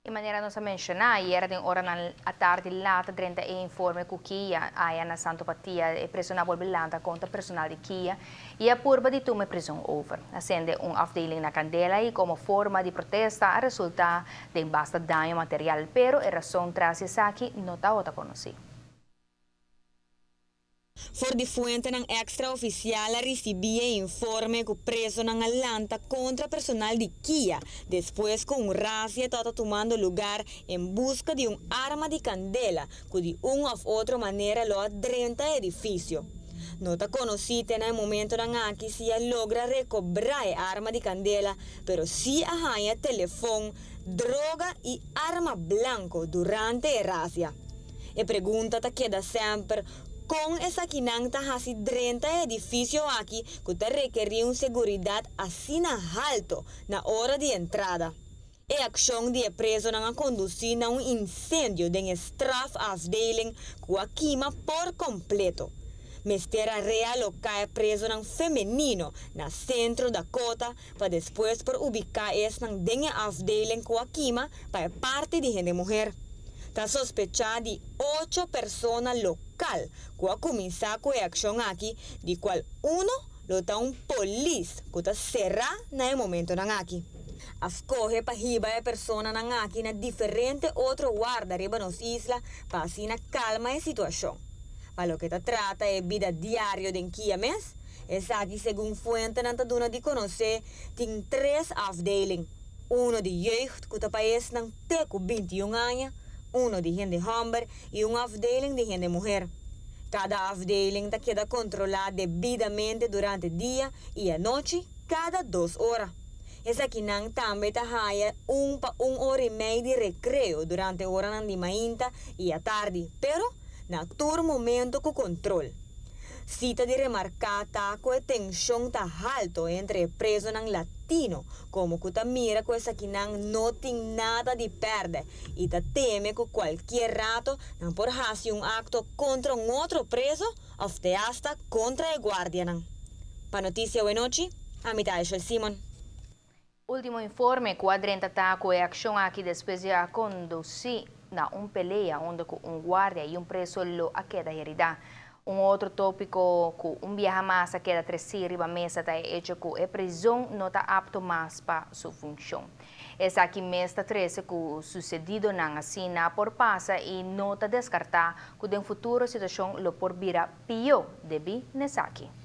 E manera nos a menciona, ayera den oranan atardi laat a drenta e informe cu KIA aya na Santo Patia e presonan a bolbe lanta contra personal di KIA y a purba di tuma e prison over. A cende un afdeling na candela y como forma di protesta a resulta den basta daño material, pero e rason tras di esaki no tabata conoci. For di fuentenan extraoficial a ricibi e informe cu presonan a lanta contra personal di KIA despues cu un razia tabata tumando lugar en busca di un arma di candela cu di un of otro manera lo a drenta e edificio. No ta conoci te na e momentonan aki si a logra recobra e arma di candela, pero si a haya telefon, droga y arma blanco durante e razia. E pregunta ta keda semper kon esakinan ta hasi drenta e edifisio aki ku ta rekerí un seguridat asina halto na ora di entrada. E akshon di e prezonan a kondusí na un insendio den e strafafdeling ku a kima por kompleto. Mester a realoká e prezonan femenino na Sentro Dakota pa despues por ubiká esnan den e afdeling ku a kima pa e parti di hende muher. Ta sospechá di ocho persona lokal ku a kuminsá ku e akshon aki, di kual uno lo ta un polis ku ta será na e momentonan aki. A skohe pa hiba e personanan aki na diferente otro warda riba nos isla pa asina kalma e situashon. Pa loke ta trata e bida diario den Kia mes, Esaki segun fuentenan ta duna di konosé, tin tres afdeling, uno di jeugd ku ta pa esnan te ku 21 aña, uno di hende hòmber i un afdeling di hende muher. Kada afdeling ta keda kontrolá debidamente durante dia i anochi kada dos ora. Esakinan tambe ta haya un pa un ora i mei di rekreo durante oranan di mainta i atardi, pero na tur momento ku kontrol. Si ta di remarká ta ku e tenshon ta halto entre e prezonan latino, komo ku ta mira ku esakinan no tin nada di pèrdè i ta teme ku kualkier rato nan por hasi un akto kontra un otro prezo òf te asta kontra e guardianan. Pa Notisia Awenochi, ami ta Aishel Simon. Ultimo informe ku a drenta ta ku e akshon aki despues di a kondusí na un pelea unda ku un guardia i un preso lo a keda heridá. Un otro tópiko ku un biaha mas a keda tresí riba mesa ta e echo ku e prizon no ta apto mas pa su funshon. Esaki mes ta trese ku susedidonan asina por pasa i no ta deskartá ku den futuro situashon lo por bira pió debí n'esaki.